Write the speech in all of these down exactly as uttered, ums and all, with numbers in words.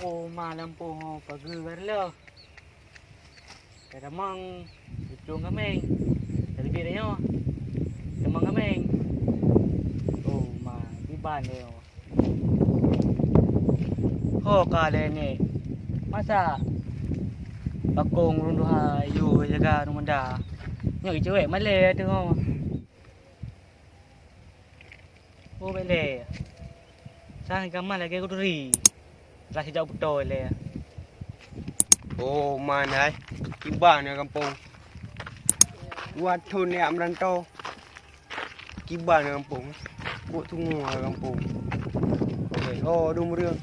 Oh, ma lampôh ho pageue ka reuloh. Ka tamong, iplueng kaméng. Ka leubeh tanyoe. Tamong kaméng. Oh, ma, kiban lé ho. Ho ka lé nyoe. Masa bakong ureueng tuha yue jaga aneuk muda. Nyoe icewek malée ateueh ho. Oh, bèk lé. Sang gaman lagèe kuduri. Lah sijak beutôi lé. Oh, man hai. Kiban na gampông. Dua thôn nyak meuranto. Kiban na gampông. Kok tungoe na gampông. Oke, oh, dum ureueng.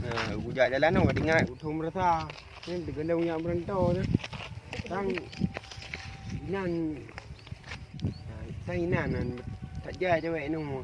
Nah, kujak jalan tu, ingat. Thôn meurasa. Nyan teugalong nyak meuranto tu. Sang inan, sang inan nan that jai cewek inong.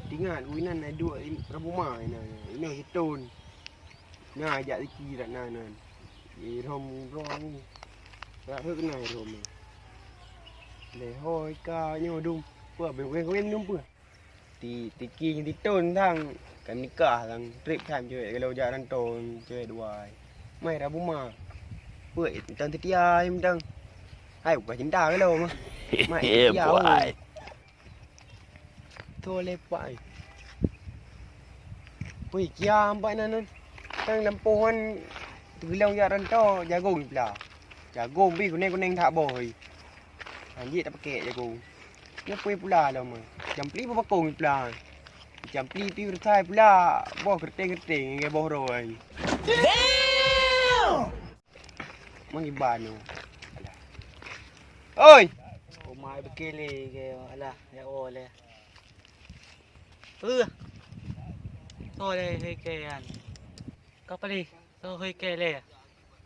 Ingat, inan na duek in-, Rabuma inan. Inong sithôn. Na jak siki dak na nan. Irhom rong. Rak hek na irhom. Lehoi ka nyoe dum. Peue, beng-beng minum peue? Ti-, tiki nyang titôn sang ka nikah sang trép tham cewek, kalau jak rantô cewek dua. Mai Rabuma. Peue, tang teutia mantong. Hai, bukan cinta kalau mah. Mai teutia. Boy. Tho lepak ai. Pui, kiam pai nan. Tang lampôh han teugeulong jak rantô, jagong ipla. Jagong bih kuneng-kuneng that boh. Anjik tapakek jagong. Nyoe pui pula lom. Jampli bubakong pula. Jampli pi beureutai pula. Boh keureuteng-keureuteng ngon boh roe. Damn! Mang iban nyoe. Alah. Oi! Umai beukele ke alah ya oleh. Eh. Soe lé hei ke an. Ka palih, soe hei ke lé.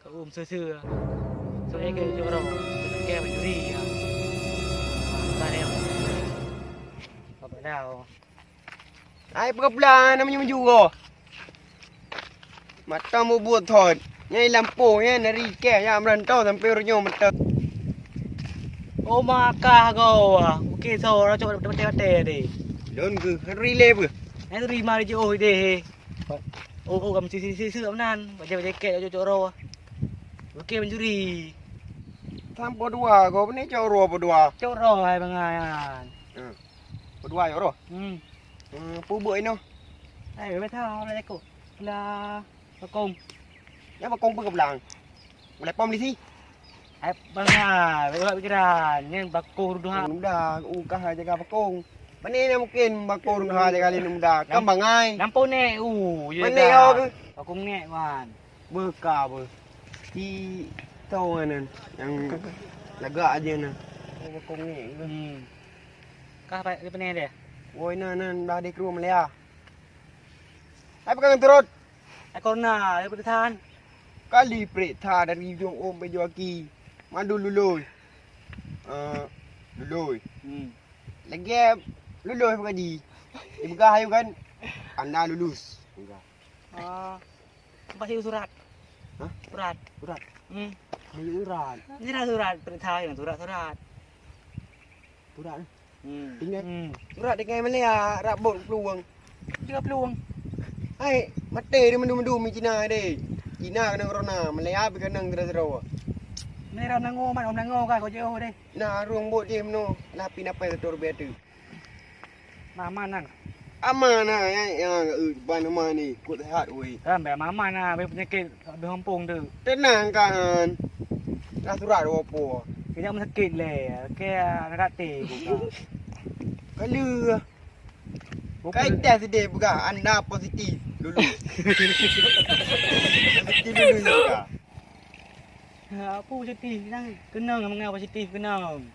Ka um seuseu. Soe ke jorong, soe ke mencuri ya. Bareng. Apa dah? Ai peugah pula nama nyum juga. Mata mubuet thon. Nyai lampôh nyan dari keh ya merantau sampai uroe nyoe mata. Oh, makah kau. Okey, so, orang cakap betul-betul deh. Lôn keu hari le beuh. Nyai terima rezeki oh deh. Oh, oh, kamu sisi-sisi meunan. Baca-baca kek cocok roh. Okey, mencuri. Sampo dua, kau ni cok roh apa dua? Cok roh hai bangai kan. Hmm. Apa dua cok roh? Hmm. Hmm, pu buet inoe. Hai, beta, beta cakap. Pula bakong. Ya bakong pun kau pulang. Boleh pom di si. Hai, bangai, ulah pikiran. Ni bakong ruduh. Muda, uh, kah jaga bakong. Mana ni mungkin bakong ruduh jaga ni muda. Kan bangai. Nampak ni, uh, mana kau ke? Bakong ni, wan. Beuka apa? Di tong nan yang lagak aja nan. Bakong ni. Hmm. Kah apa ni dia? Woi, nan, nan dah di kru Malaya. Hai pegang turut. Hai korna, hai pedesan. Kali prek that dari ujong ôm baju aki. Madu lulus. Eh, lulus. Hmm. Lagi lulus pagadi. Dipeugah ayu kan. Anda lulus. Peugah. Ah. Tempat siu surat. Hah? Surat. Surat. Hmm. Ayu surat. Ni dah surat, prek that, surat, surat. Surat. Hmm. Tinggai. Hmm. Urat tinggai Malaya, rab bot plueng. Tiga plueng. Hai, maté di mandum-mandum Cina deh. Cina kena corona, Malaya pi kena sidroe-sidroe. Ni ram nango, man om nango ka kau jauh deh. Nah, ruang bot deh meno, lapi napai setor biatu. Nah, aman nan. Aman nah, ya, ya, eh, ban aman ni, kok sehat weh. Kan, bai aman nah, bai penyakit Habéh gampông tu. Tenang kan. Dah surat dua po. Kejak meusakét lé. Oke, anak kate buka. Kali. Bukan. Kai tes deh buka. Anda positif. Lulus. Positif lulus buka. Ha, apa positif? Nang kenang mengenai positif kenang.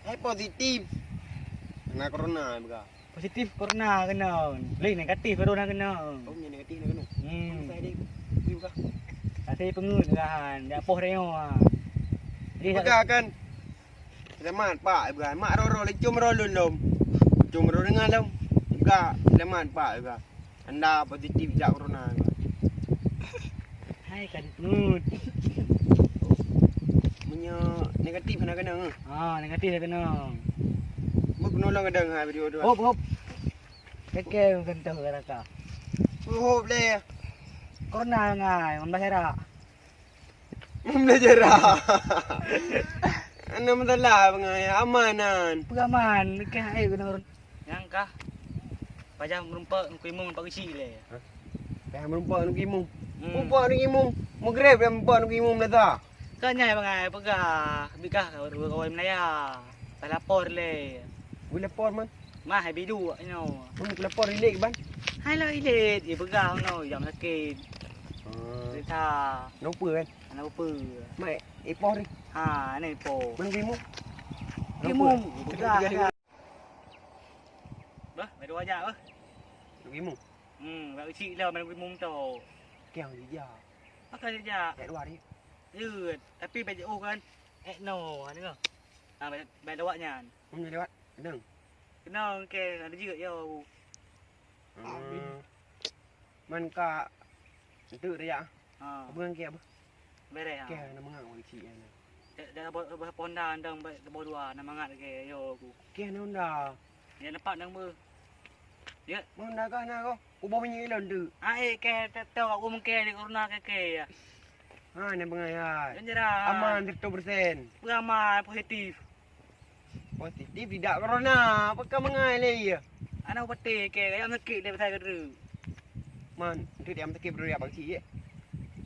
Hai positif. Kena corona buka. Positif corona kena. Lé negatif baru na kena. Oh, yang negatif na kena. Hmm. Saya deh. Tapi buka. Tapi pengut kan. Dak poh reo ah. Jadi buka kan. Selamat pak buka. Mak roro lecom ro lom. Lecom ro dengan lom. Buka. Selamat pak buka. Anda positif jak corona. Hai kan pengut. Meunyo negatif na kena. Ah, negatif na kena. Mau penolong kadang ha video tu. Hop hop. Keke kentang rata. Hop leh. Corona ngai, mambelas jarak. Mambelas jarak. Hana masalah, bangai, aman nyan. Peue aman, keu hai keunoe. Nyang kah? Pajan meureumpok ngon Keuimum Pak Geuchik lé. Hah? Pajan meureumpok ngon Keuimum. Hmm. Meureumpok ngon Keuimum. Meugreb dan meureumpok ngon Keuimum lé ta. Kon nyan bangai peugah, bit kah kawan-kawan meunaya. Talapor lé. Ulapor man. Mah hai bidu nyoe. Ulapor ilet ban. Hai lo ilet, ipeugah nyoe jam sakét. Ah. Cerita. Nope kan? Anak apa? Mai ipoh ni. Ha, ni ipoh. Man Keuimum. Keuimum, peugah. Bah, baru ajak bah. Keuimum. Hmm, bak kecil lah main Keuimum tu. Kiang dia. Apa dia? Kat luar ni. Ya, tapi baca oh kan. Eh no, ada ke? Ha, baik lawak nyan. Hmm, lewat. Kenang. Kenang ke, ada juga ya. Hmm. Man ka entuk dia. Ha. Apa ngan ke apa? Bereh ha. Ke nama ngak wang cik ya. Dah dah buat buat ponda andang baik ke dua nama ngak ke yo aku. Ke nunda. Ya nampak nang ber. Ya. Mana kah nak kau? Ubah minyak ilon tu. Ah, eh, ke, tak tahu aku mungkin ada corona ke, ke, ya. Ha, ni pengai hai. Jangan jerah. Aman seratus persen. Apa aman, positif? Positif tidak corona. Apa kau mengai lagi ya? Anak pati ke, kayak sakit dia pasal kedua. Man, itu dia sakit berdua ya, Bang Cik, ya?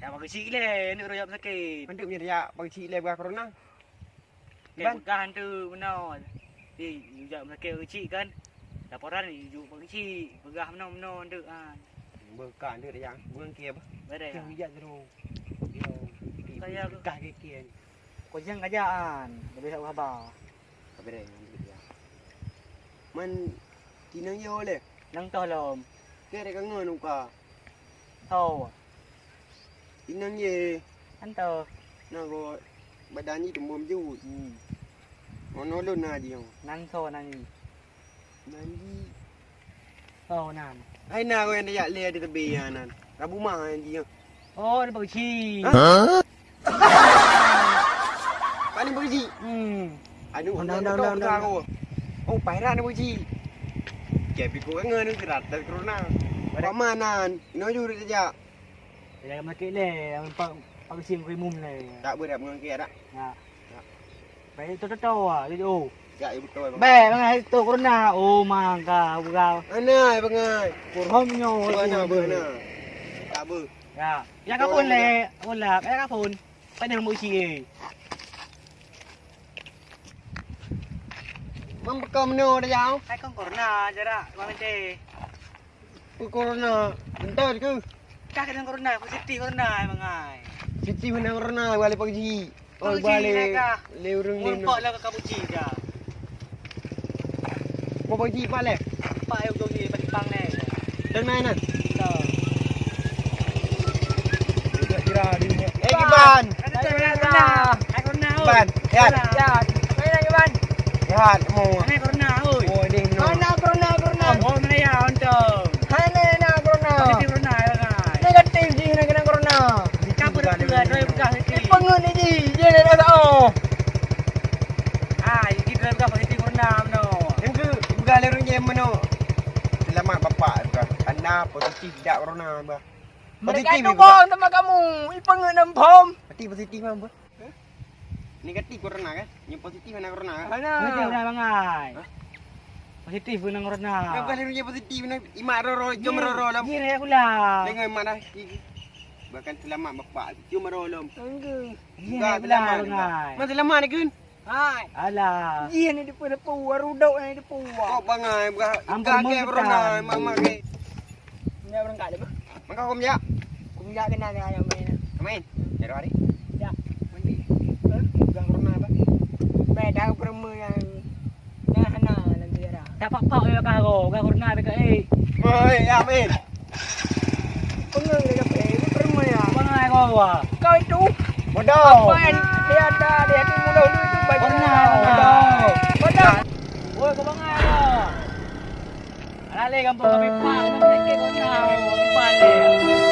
Ya, Bang Cik le, ni orang yang sakit. Mantu punya dia, Bang Cik le bukan corona. Keu peugah tu meunoe. Di jak meusakét ureueng chik kan. Laporan di juk ureueng chik, peugah meunoe-meunoe ndeuk kan. Beuka ndeuk dah jak. Bukan keu apa? Beres. Keu hujat terus. Yo. Kaya aku. Kah keu keu. Kau jangan kajaan. Lebih tak haba. Beres. Man tinang yo le. Nang toh lom. Keu dek kangen uka. Ho. Inong ye. Anto. Nang ko badan ni teumbom jeuet. Hmm. Ngono lôn na jih. Nang so nang ni. Nang jih. Oh, nan. Ai na ko yang yak le di tebi ya nan. Rabu mah yang jih. Oh, di Bauchi. Hah? Pani Bauchi. Hmm. Anu, undang, undang, undang, undang. Oh, pairan Bauchi. Kayak biko kan nganu gerat dari corona. Pada mana? Ino juri saja. Jangan makai le, yang pak pak kecil krimum le. Tak boleh mengangkat tak? Ya. Baik tu tu ah, jadi oh. Ya, ya betul. Baik, mana itu corona? Oh, mangga, bukan. Ana, bangai. Kurhom nyo. Mana, mana? Tak apa. Ya. Ya kapun le, bola, ya kapun. Pada mau isi eh. Membekam no dah jauh. Hai kong corona jarak, bang teh. Peue corona? Bentar ke? Kah kena corona, positif corona, mangai. Positif kena corona, balik Pak Haji. Oh, balik. Le ureueng ni. Mumpok lah ke Pak Haji dah. Mau Pak Haji pak leh? Pak yang ujung ni, Pak Ipang leh. Dan main kan? Betul. Eh, Iban. Ada corona. Corona. Iban. Ya. Ya. Main lagi, Iban. Sehat semua. Ada corona, oi. Oh, ini. Mana corona, corona? Oh, mana ya, untung. Hai, ni, ni, corona. Positif corona, ya, kan? Negatif jih, nak kena corona. Kamu dah peugah, dah peugah, ni. Pengen ni jih, dia dah dah, oh. Ah, ini dah peugah positif corona, no. Yang ke, peugah le ureueng je, meno. Selamat bapak, peugah. Karena positif tidak corona, bah. Mereka itu bohong sama kamu. Ih, pengen nem bom. Berarti positif, mah, bah. Negatif corona kan? Yang positif mana corona kan? Mana? Positif dah bangai. Hah? Positif kena corona. Kenapa dia punya positif ni? Imak roro, jom roro lah. Dia pula. Tengok imak dah. Bahkan selamat bapak. Jom roro lom. Enggak. Dia pula bangai. Mana selamat ni kan? Hai. Alah. Dia ni depan depan warudok ni depan. Kok bangai? Ampun, bukan corona, mak mak ni. Nyak beurangkat lé, beuh. Mangka keu meujak? Keu meujak keunan nyan nyang main. Main? Jaroe hari? Jak. Mandi. Hah? Peugah corona apa? Beda peureumeue nyang na hana lam penjara. Tak apa-apa ya karo, bukan corona dekat eh. Oi, ya main. Peungeut dekat eh, ini peureumeue ya. Bangai kau ah. Kau itu. Bodoh. Apa yang dia ada, dia tu mulut lu itu baca. Corona. Bodoh. Bodoh. Woi, kau bangai kau. Alah lé gampông kami pak, kami menyakit kau tahu, kami balik.